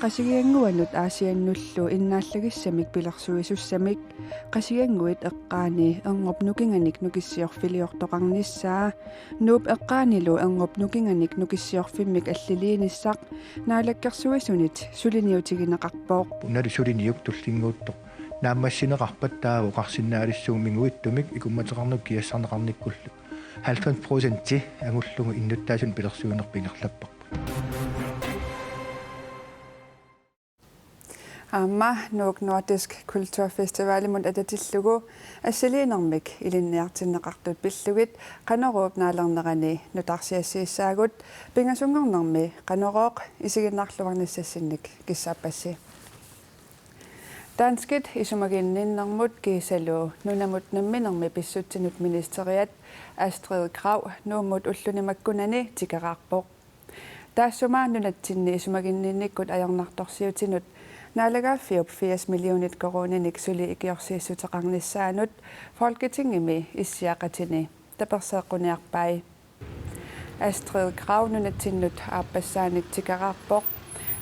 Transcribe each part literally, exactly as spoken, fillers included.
Qasigiannguanut Aasiannullu innaallagissamik pilersuisussamik, Qasigiannguit eqqaani erngup nukinganik nukissiorfiliortoqarnissaa, Nuup eqqaanilu erngup nukinganik nukissiorfimmik alliliinissaq Naalakkersuisunit suliniutigineqarpoq. Unalu suliniuk tullinnguuttoq naammassineqarpat taava oqarsinnaalissuugut minguittumik ikummateqarnikkut kiassarneqarnikkullu halvfems procenti angullugu innuttaasunik pilersuinerput ingerlapparput. Aamma Nuuk Nordisk Kulturfestivalimut atatillugu assiliinermik ilinniartinneqartut pillugit Qanoruup naalernerani nutaarsiassiissaagut, pingasunngornermi Qanorooq isiginnaarluarnissassinnik kissaappassi. Danskit isumaginninnermut kiisalu nunamut namminermi pissutsinut ministeriat Astrid Krag Nuummut ulluni makkunani tikeraarpoq. Taassuma nunatsinni isumaginninnikkut ajornartorsiutinut naalagaaffiup firs millionit koruuninik suli ikiorsiissuteqarnissaanut Folketingimi issiaqatini taperseeqquniarpai. Astrid Krag nunatsinnut aappassaanik tikeraarpoq,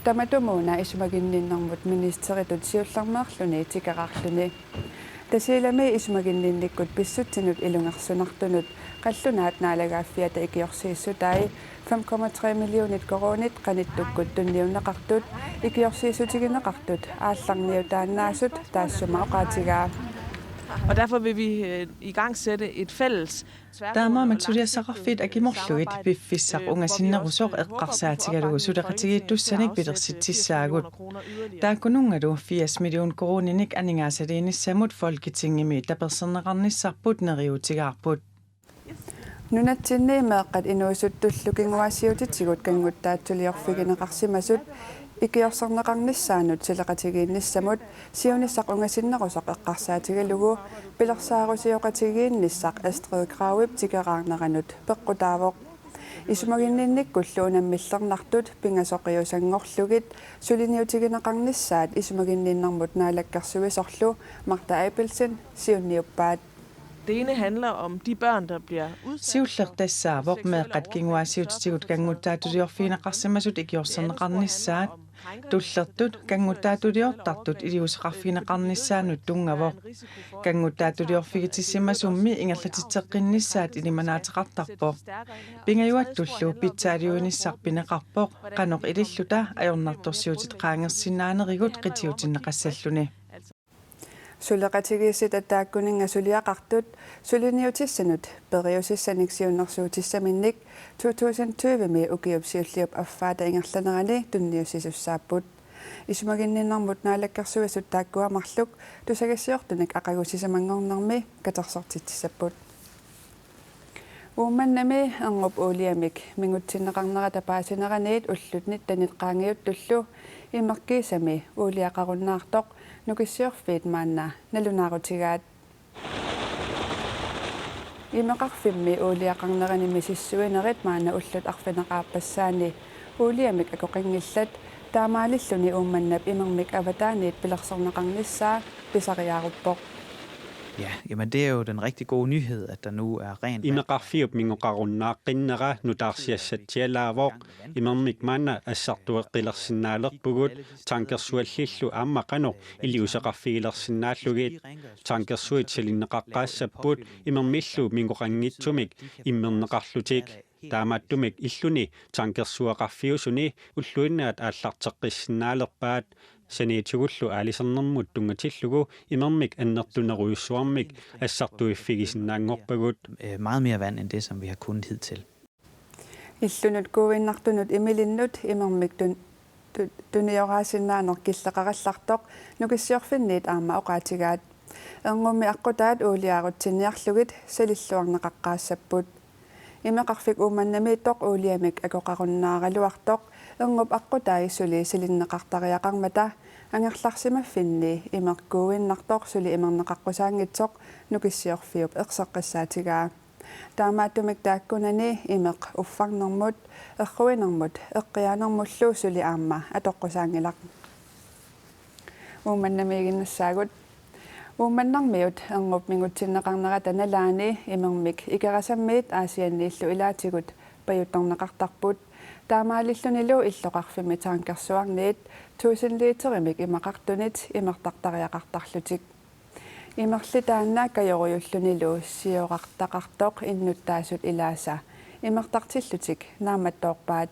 tamatumuuna isumaginninnermut ministeritut siullermeerluni tikeraarluni. Tasiilami isumaginninnikkut pissutsinut ilungersunartunut qallunaat naalagaaffiata ikiorsiissutai fem komma tre millionit koruunit qanittukkut tunniunneqartut ikiorsiissutigineqartut aallarniutaannaasut taassuma oqaatigaa. Og derfor vil vi øh, igangsætte et fælles tværgående Taamaammat og langsigtet suliassaqarfiit akimorlugit samarbejde, piffissaq øh, hvor vi ungasinnerusoq også, øh, håber på eqqarsaatigalugu opbakning fra suleqatigiittussanik Danmarks, øh, pilersitsissaagut. Firs millioner kroner yderligere. Taakkununngalu firs million koruuninik aningaasaliinissamut Folketingimi taperserneqarnissarput neriuutigaarput. Nunatsinni meeqqat inuusuttullu kinguaassiuutitigut kannguttaatsuliorfigineqarsimasut ikiorserneqarnissaannut suleqatigiinnissamut siunissaq ungasinnerusoq eqqarsaatigalugu pilersaarusioqatigiinnissaq Astrid Kragip tikeraarneranut peqqutaavoq. Isumaginninnikkullu unammillernartut pingasoqiusanngorlugit suliniutigineqarnissaat isumaginninnermut naalakkersuisorlu Martha Abelsen siunniuppaat. Det ene handler om de børn, der bliver udsat for Siulleq tassaavoq seksuelle meeqqat overgreb, kinguaassiuutitigut kannguttaatsuliorfigineqarsimasut ikiorserneqarnissaat. Tullertut kannguttaatsuliortartut iliuuseqarfigineqarnissaannut tunngavoq. Kannguttaatsuliorfigitissimasummi ingerlatitseqqinnissaat ilimanaateqartarpoq. Pingajuattullu pitsaaliuinissaq pineqarpoq, qanoq ililluta ajornartorsiutit qaangersinnaanerigut qitiutinneqassalluni. Suleqatigiissitaakkuninnga suliaqartut suliniutissanut periusissanik siunnersuutissaminnik to tusind tyve-mi ukiup siulliup affaata ingerlanerani tunniussisussaapput. Isumaginninnermut naalakkersuisut taakkua marluk tusagassiortunik aqagu sisamanngornermi katersortitsissapput. Uummannami erngup uuliamik mingutsinneqarnerata paasineraniit ullut nittenit qaangiuttullu imeq kiisami uuliaqarunnaartoq Nukissiorfiit maanna nalunaarutigaat. Imeqarfimmi uuliaqarnerani misissuinerit maanna ullut arfineq-aappassaanni uuliamik akoqanngillat, taamaalilluni Uummannap imermik avataaniit pilersorneqarnissaa pisariaaruppoq. Ja, jamen det er jo den rigtig gode nyhed, at der nu er rent vand. Imeqarfiup mingoqarunnaaqinnera nutaarsiassatsialaavoq. Imermik maanna assartueqqilersinnaalerpugut, tankersuallillu aamma qanoq iliuuseqarfigilersinnaallugit. Tankersuit salinneqaqqaassapput imermillu mingoqanngitsumik immerneqarlutik. Taamaattumik illuni tankersueqarfiusuni ulluinnaat aallarteqqissinnaalerpaat, saniitigullu aalisanermut tunngatillugu imermik annertunerujussuarmik assartuiffigisinnaanngorpagut. Øh, meget mere vand end det, som vi har kunnet hidtil. Illunut kuuinnartunut imilinnut imermik tun-, tu-, tunioraasinnaanera killeqarallartoq Nukissiorfinniit aamma oqaatigaat. Ernummi aqqutaat uuliaarutsinniarlugit salilluarneqaqqaassapput. Imeqarfik Uummannamiittoq uuliamik akoqarunnaaraluartoq erngup aqqutai suli salinneqartariaqarmata angerlarsimaffinni imeq kuuinnartoq suli imerneqaqqusaanngitsoq Nukissiorfiup erseqqissaatigaa. Taamaattumik taakkunani imeq uffarnermut, erruinermut, eqqiaanermullu suli aamma atoqqusaanngilaq. Uummannamiiginnassaagut. Uummannarmiut erngup mingutsinneqarnerata nalaani imermik Ikerasammiit Aasianniillu ilaatigut pajuttorneqartarput. Taamaalillunilu illoqarfimmi tankersuarniit tusind literimik imaqartunit imertartariaqartarlutik. Imerli taanna kajorujullunilu siorartaqartoq innuttaasut ilaasa imertartillutik naammattoorpaat.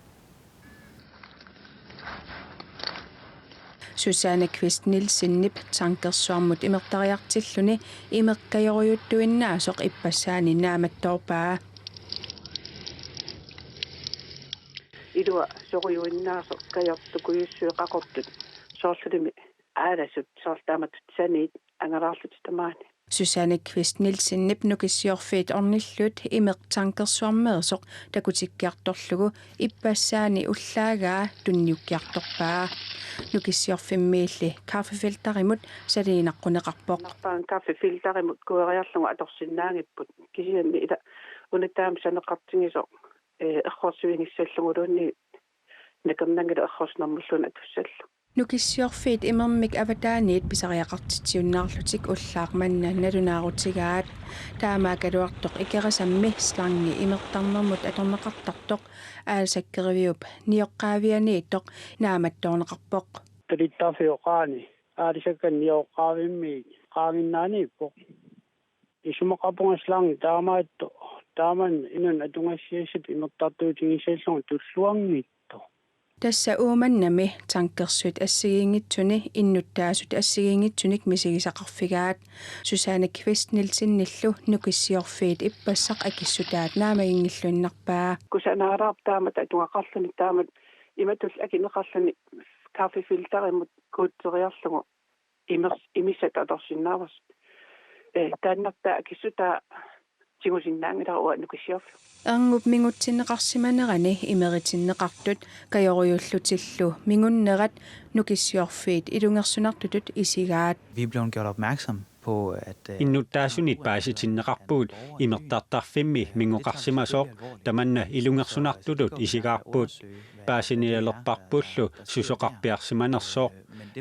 Susanne Kvist Nielsenip tankersuarmut imertariartilluni imeq kajorujuttuinnaasoq ippassaani naammattoorpaa. Ilua sorujuinnaasoq kajortukujussuit qaqortut soorlulimi aalasut soorlu taamatut saniit angalaarlutik tamaani. Susanne Kvist Nielsenip nukissiorfiit ornillutik imeq tankersuarmeersoq takutikkiartorlugu ippassaani ullaagaa tunniukkiartorpaa. Nukissiorfimmiilli kaffefilterimut saliinnaqquneqarpoq. Narpaan kaffefilterimut kueriarlugu atorsinnaanngipput kisianni ila una taama saneqqartigisoq, eh, errorsuigissalluguluunniit nakernanngilaq errorsinermulluunniit atussallugu. Nukissiorfiit imermik avataaniit pisariaqartitsiunnaarlutik ullaaq manna nalunaarutigaat. Taamaakkaluartoq Ikerasammi slangi imertarnermut atorneqartartoq aalisakkeriviup nioqqaavianiittoq naammattoorneqarpoq. Talittarfioqaani aalisakkat nioqqaavimmiit qaanginnaaniippoq. Isumaqarpunga slangi taamaattoq taamannak inunnik atugassiassatut imertartuutigissallugu tulluanngitsoq. Tassa Uummannami tankersuit assigiinngitsuni innuttaasut assigiinngitsunik misigisaqarfigaat. Susanne Kvist Nielsenillu nukissiorfiit ippassaq akissutaat naammaginngilluinnarpaa. Kusanarpoq taamatut atugaqarluni taamatut imatut akineqarluni kaffefilterimut kuutseriarlugu imers-, imissat atorsinnaavarsi. Eh, taanna taava akissutaa tigusinnaanngilara uanga nukissiorfiup. Erngup mingutsinneqarsimanerani imeritinneqartut kajorujullutillu mingunnerat nukissiorfiit ilungersunartutut isigaat. Vi er blevet gjort opmærksom på, at, øh, innuttaasunit paasitinneqarpugut imertartarfimmi mingoqarsimasoq tamanna ilungersunartutut isigaarput. Paasinialerparpullu susoqarpiarsimanersoq.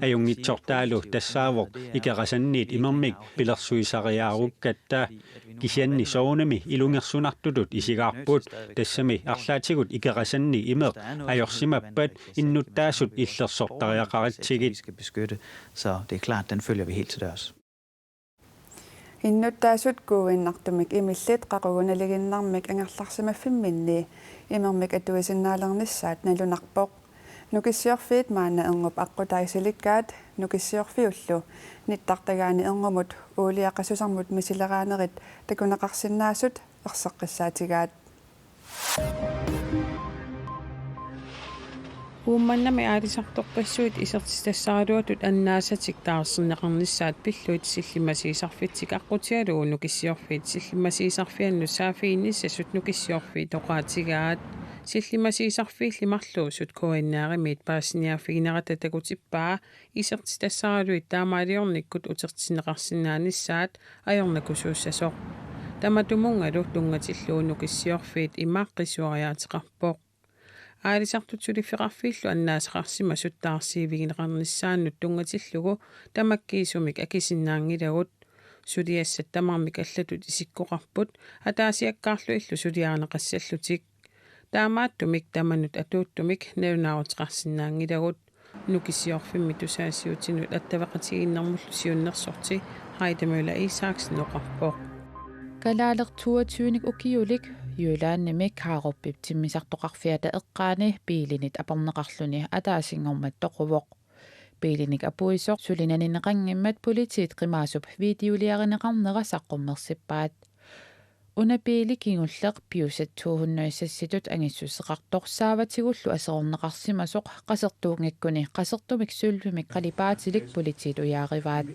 Ajunngitsortaalu tassaavoq Ikerasanniit imermik pilersuisariaarukkatta. Kisianni soorunami ilungersunartutut isigaarput, tassami arlaatigut Ikerasanni imeq ajorsimappat innuttaasut illersortariaqaratsigit. Skal beskytte. Så det er klart, den følger vi helt til dørs. Innuttaasut kuuinnartumik imillit qaqugu naliginnarmik angerlarsimaffimminni imermik atuisinnaalernissaat nalunarpoq. Nukissiorfiit maanna erngup aqqutaa isilikkaat nukissiorfiullu nittartagaani ernumut uuliaqasusarmut misileraanerit takuneqarsinnaasut erseqqissaatigaat. Uummannami aalisartorpassuit isertitassaraluatut annaasatik taarserneqarnissaat pillugit sillimmasiisarfitsik aqqutigalugu nukissiorfiit sillimmasiisarfiannut saaffiginnissasut nukissiorfiit oqaatigaat. Sillimmasiisarfiilli marluusut K N R-imiit paasiniaaffiginerata takutippaa isertitassaraluit taamaaliornikkut utertinneqarsinnaanissaat ajornakusuussasoq. Tamatumunngalu tunngatillugu nukissiorfiit ima qisuariaateqarpoq. Aalisartut suliffeqarfiillu annaasaqarsimasut taarsiivigineqarnissaannut tunngatillugu tamakkiisumik akisinnaanngilagut. Suliassat tamarmik allatut isikkoqarput ataasiakkaarlutillu suliarineqassallutik. Taamaattumik tamanut atuuttumik nalunaaruteqarsinnaanngilagut. Nukissiorfimmi tusagassiuutinut attaveqatigiinnermullu siunnersorti Heidi Møller Isaksen oqarpoq. Kalaaleq toogtyvenik ukiulik Jyllandimi Kaarupip timmisartoqarfiata eqqaani biilinit aporneqarluni ataasinngormat toquvoq. Biilinik apuisoq suli naninneqanngimmat politiit qimaasup videoliarineqarnera saqqummersippaat. Una biili kingulleq Peugeot to hundrede seksitut angissuseqartoq saavatigullu aserorneqarsimasoq qasertuunngikkuni qasertumik sølvimik qalipaatilik politiit ujaarivaat.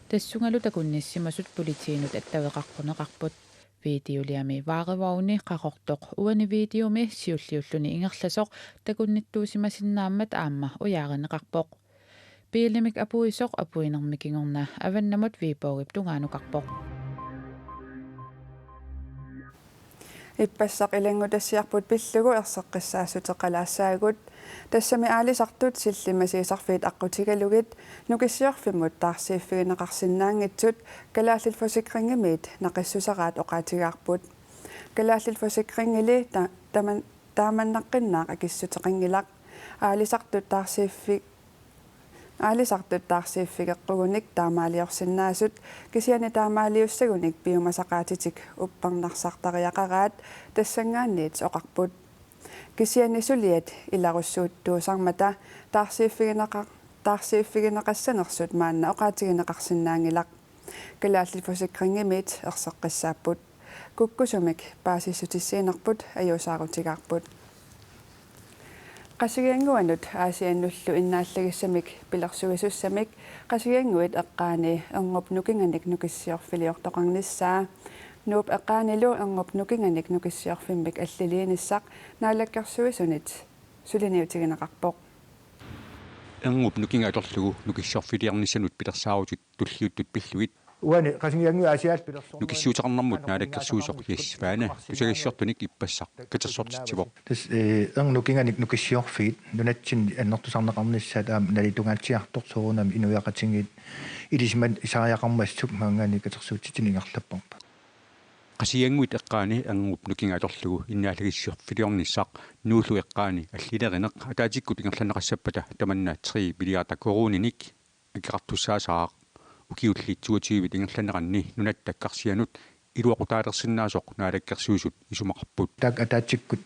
Tassungalu takunnissimasut politiinut attaveqaqquneqarput. Videoliami varevogni qaqortoq uani videomi siulliulluni ingerlasoq takunnittuusimasinnaammat aamma ujaarineqarpoq. Biilimik apuisoq apuinermi kingorna avannamut Viborgip tungaanukarpoq. Ippassaq ilanngutassiarput pillugu erseqqissaassuteqalaassaagut. Tassami aalisartut sillimmasiisarfiit aqqutigalugit nukissiorfimmut taarsiiffigineqarsinnaanngitsut Kalaallit Forsikringimiit naqissuseraat oqaatigaarput. Kalaallit Forsikringili ta-, taman-, Taamannaqqinnaaq akissuteqanngilaq. Aalisartut taarsiiffi-, aalisartut taarsiiffigeqqugunik taamaaliorsinnaasut, kisianni taamaaliussagunik piumasaqaatitik uppernarsartariaqaraat tassanngaanniit oqarput. Kisianni suliat ilarussuuttuusarmata taarsiiffigineqa-, taarsiiffigineqassanersut maanna oqaatigineqarsinnaanngilaq. Kalaallit Forsikringimiit erseqqissaapput. Kukkusumik paasissutissiinerput ajuusaarutigaarput. Qasigiannguanut Aasiannullu innaallagissamik pilersuisussamik Qasigiannguit eqqaani erngup nukinganik nukissiorfiliortoqarnissaa. Nuup eqqaanilu erngup nukinganik nukissiorfimmik alliliinissaq Naalakkersuisunit suliniutigineqarpoq. Erngup nukinga atorlugu nukissiorfiliornissanut pilersaarutit tulliuttut pillugit. Uani Qasigiannguit Aasiaat pilersornerit nukissiuteqarnermut naalakkersuisoq Jess Svane tusagassiortunik ippassaq katersortitsivoq. Tassa, eh, erngup nukinganik nukissiorfiit nunatsinni annertusarneqarnissaat aamma nalitungaatsiartoq soorunami inuiaqatigiit ilisimasariaqarmassuk maanngaanniit katersuutsitsineq ingerlapparput. Qasigiannguit eqqaani erngup nukinga atorlugu innaallagissorfiliornissaq Nuullu eqqaani allilerineq ataatsikkut ingerlanneqassappata tamanna tre milliarder koruuninik akeqartussaasaaq. Ukiulli toogtyvit ingerlanneranni nunatta karsianut iluaqutaalersinnaasoq naalakkersuisut isumaqarput. Taakku ataatsikkut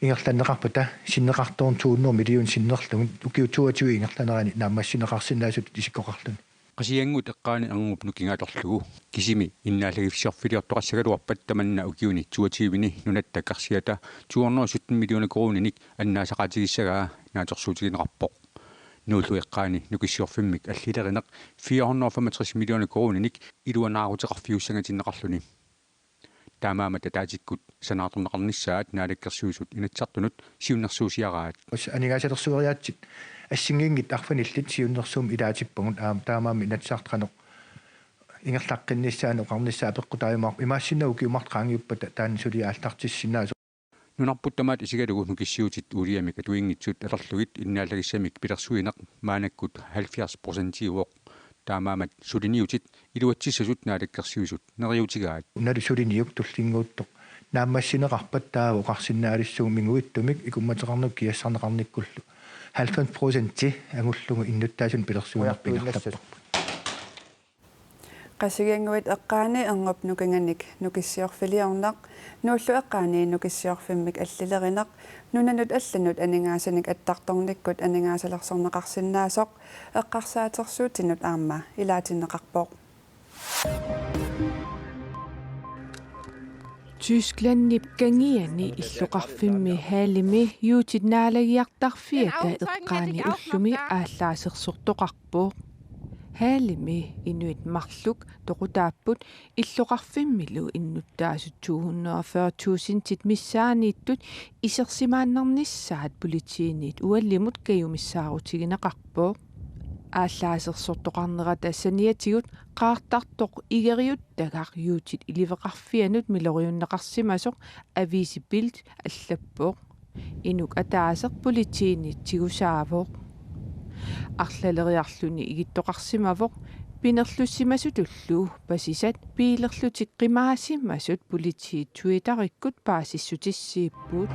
ingerlanneqarpata sinneqartoorn to hundrede million sinnerlugit ukiut toogtyve ingerlanerani naammassineqarsinnaasutut isikkoqarluni. Qasigiannguit eqqaani erngup nukinga atorlugu kisimi innaallagissorfiliortoqassagaluarpat tamanna ukiuni toogtyvini nunatta karsiata to hundrede sytten millioner koruuninik annaasaqaatigissagaa naatsorsuutigineqarpoq. Nuullu eqqaani nukissiorfimmik allilerineq fire hundrede og femogtres millioner koruuninik iluanaaruteqarfiussangatinneqarluni. Taamaammat ataatsikkut sanaartorneqarnissaat Naalakkersuisut Inatsisartunut siunnersuusiaraat. Aningaasalersueriaatsit assigiinngitsut arfinillit siunnersuummik ilaatippagut aamma taamaammat Inatsisartut qanoq ingerlaqqinnissaannik oqarnissaa apeqqutaajumaarpoq, imaassinnaavoq ukiut marluk qaangiuppata taanna suli aallartissinnaasoq. Nunarput tamaat isigalugu nukissiutit uuliamik atuinngitsut atorlugit innaallagissamik pilersuineq maannakkut halvfjerds procentiuvoq. Taamaammat suliniutit iluatsissasut Naalakkersuisut neriuutigaat. Unalu suliniuk tullinnguuttoq naammassineqarpat taava oqarsinnaalissuugut minguittumik ikummateqarnikkut kiassarneqarnikkullu halvfems procenti angullugu innuttaasunik pilersuinerput ingerlapparput. Qasigiannguit eqqaani erngup nukinganik nukissiorfiliorneq, Nuullu eqqaani nukissiorfimmik allilerineq, nunanut allanut aningaasanik attartornikkut aningaasalersorneqarsinnaasoq eqqarsaatersuutinut aamma ilaatinneqarpoq. Tysklandip kangiani illoqarfimmi Hallemi juutit naalagiartarfiata eqqaani ullumi aallaasersortoqarpoq. Hallemi inuit marluk toqutaapput illoqarfimmilu innuttaasut to hundrede og fyrre tusindit missaanniittut isersimaannarnissaat politiinit uallimut kajumissaarutigineqarpoq. Aallaasersortoqarnerata saniatigut qaartartoq igeriuttagaq juutit iliveqarfianut miloriunneqarsimasoq aviisi Bild allappoq. Inuk ataaseq politiinit tigusaavoq. Arlaleriarluni igittoqarsimavoq pinerlussimasutullu pasisat biilerlutik qimaasimasut politiit Twitterikkut paasissutissiipput.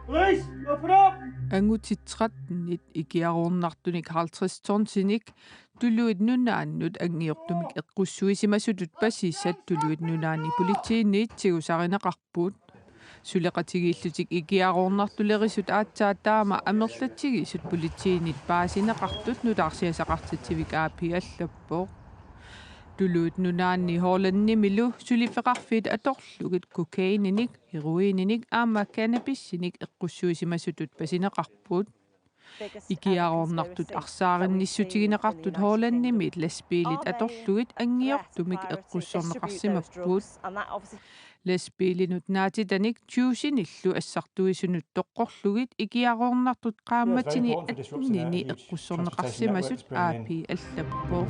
Police, open up! Angutit trettenit ikiaroornartunik halvtreds tonsinik Tuluit Nunaannut angiortumik eqqussuisimasutut pasisat Tuluit Nunaanni politiinit tigusarineqarput. Suleqatigiillutik ikiaroornartulerisut aatsaat taama amerlatigisut politiinit paasineqartut nutaarsiassaqartitsivik A P allappoq. Tuluit Nunaanni Hollandimilu suliffeqarfiit atorlugit kokaininik, heroininik aamma cannabisinik eqqussuisimasutut pasineqarput. Ikiaroornartut arsaarinnissutigineqartut Hollandimiit lastbiilit atorlugit angiortumik eqqussorneqarsimapput. Lastbiilinut naatitanik tyvesinillu assartuisunut toqqorlugit ikiaroornartut qaammatini attenini eqqussorneqarsimasut A P allappoq.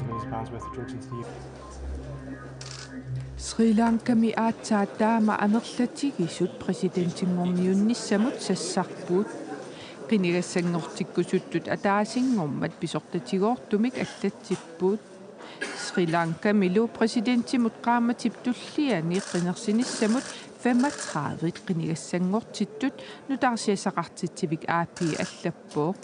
Sri Lankami aatsaat taama amerlatigisut præsidentinngorniunnissamut sassarput. Qinigassanngortikkusuttut ataasinngormat pisortatigoortumik allatsipput. Sri Lankamilu præsidentimut qaammatip tulliani qinersinissamut femogtredive qinigassanngortittut nutaarsiassaqartitsivik A P allappoq.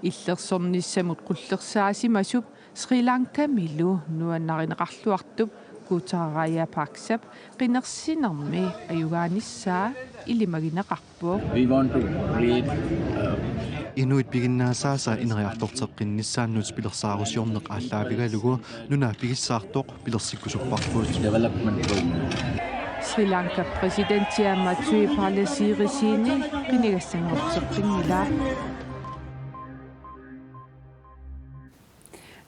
Illersornissamut qullersaasimasut Sri Lankamilu nuannarineqarluartup Gotabaya Rajapaksap qinersinermi ajugaanissaa ilimagineqarpoq. We want to create, uh, Inuit piginnaasaasa ineriartorteqqinnissaannut pilersaarusiorneq aallaavigalugu nuna pigissaartoq pilersikkusupparput. Development program. Sri Lanka præsidenti aamma Maithripala Siriseni qinigassanngorteqqinngilaa.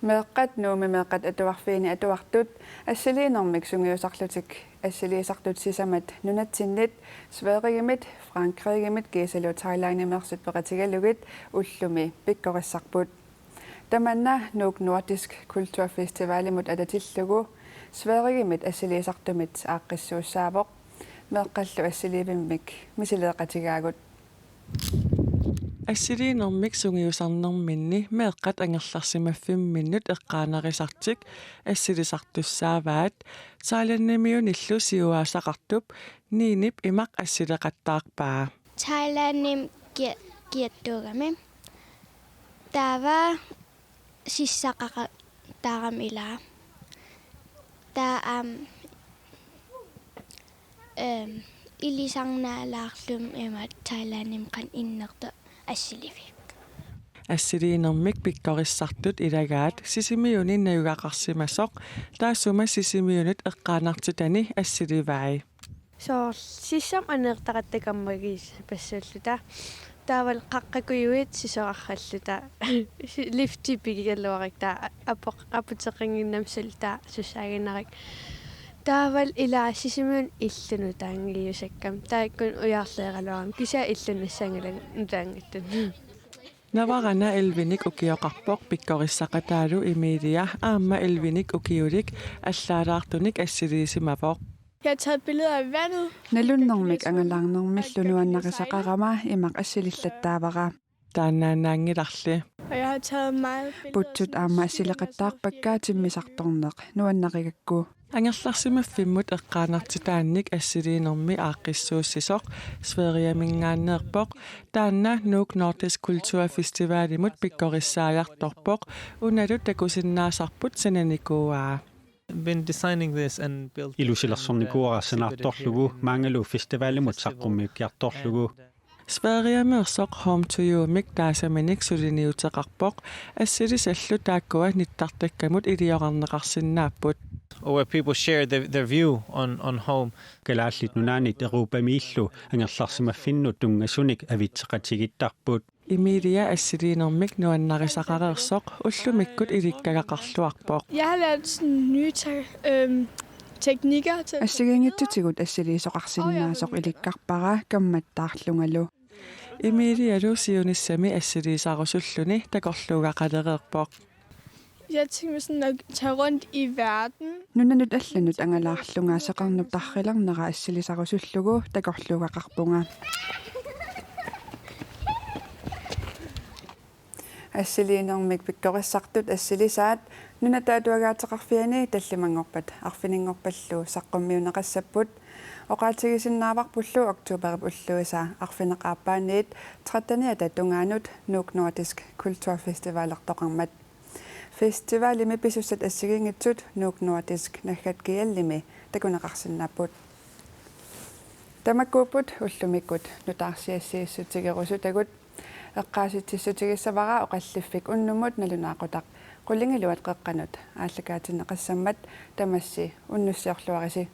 Meeqqat Nuummi meeqqat atuarfiini atuartut assiliinermik sungiusarlutik assiliisartut sisamat nunatsinnit Sverigemiit, Frankrigimiit kiisalu Thailandimeersut peqatigalugit ullumi pikkorissarput. Tamanna Nuuk Nordisk Kulturfestivalimut atatillugu Sverigemiit assiliisartumit aaqqissuussaavoq. Meeqqallu assiliivimmik misileeqatigaagut. Assiliinermik sungiusarnerminni meeqqat angerlarsimaffimminnut eqqaanarisartik assilisartussaavaat. Thailandimiunillu siuaasaqartup Ninip imaq assileqattaarpaa. Thailandimi kia-, kiattuugami. Taava sissaqaqattaarami ilaa. Taava, am, em, ilisarnaalaarlumi ima Thailandimi qanoq innertoq assiliviuk. Assiliinermik pikkorissartut ilagaat Sisimiuni najugaqarsimasoq, taassuma Sisimiunut eqqaanartitani assilivai. Soorlu sissami aneertaqatta kammagiissapassuulluta. Taavalu qaqqakujuit sisoraralluta. Si-, lifti pigigaluarakku taava apoq-, aputeqannginnami suli taava sussaaginnarlugu. Taavalu ilaa Sisimiuni illup nutaanngilluinnarami. Taakkununnga ujarleeraluarami. Kisianni illup nassanngilagut nutaanngitsut. Navarana ellevenik ukioqarpoq pikkorissaqataalu Emilia aamma ellevenik ukiulik allaalaartunik assiliisimavoq. Jeg har taget billeder af vandet. Nalunnermik angalaarnermillu nuannarisaqarama imaq assilillattaavara. Taannaannaanngilarli. Og jeg har taget meget billeder. Putsut aamma assileqattaarpakka timmisartorneq nuannarigakku. Angerlarsimaffimmut eqqaanartitaannik assiliinermi aaqqissuussisoq Sverigeminngaanneerpoq, taanna Nuuk Nordisk Kulturfestivalimut pikkorissaajartorpoq, unalu takusinnaasarput sananikuuaa. Been designing this and build. Ilusilersornikuuara sanaartorlugu maangalu festivalimut saqqummiukkiartorlugu. Sverigemeersoq Home to You-mik taasaminik suliniuteqarpoq, assilisallu taakkua nittartakkamut iliorarneqarsinnaapput. Or where people share their, their view on, on home. Kalaallit Nunaannit Europamiillu angerlarsimaffinnut tunngasunik avitseqatigiittarput. Emilia assiliinermik nuannarisaqareersoq ullumikkut ilikkagaqarluarpoq. Jeg har lært sådan nye te-, øhm, teknikker til. Assigiinngitsutigut assiliisoqarsinnaasoq ilikkarpara kammattaarlungalu. Emilialu siunissami assiliisarusulluni takorluugaqalereerpoq. Jeg tænker sådan at tage rundt i verden. Nunanut allanut angalaarlunga seqernup tarrilernera assilisarusullugu takorluugaqarpunga. Assiliinermik pikkorissartut assilisaat Nunatta Atuagaateqarfiani tallimanngorpat arfininngorpallu saqqummiunneqassapput. Oqaatigisinnaavarpullu oktoberip ulluisa arfineq-aappaanniit tretteniata tungaanut Nuuk Nordisk Kulturfestivalertoqarmat. Festivalimi pisussat assigiinngitsut Nuuk Nordisk naggat G L-imi takuneqarsinnaapput. Tamakkuupput ullumikkut nutaarsiassiissutigerusutagut. Eqqaasitsissutigissavara oqalliffik unnummut nalunaaqutaq qulingiluat qeqqanut aallakaatinneqassammat, tamassi unnussiorluarisi.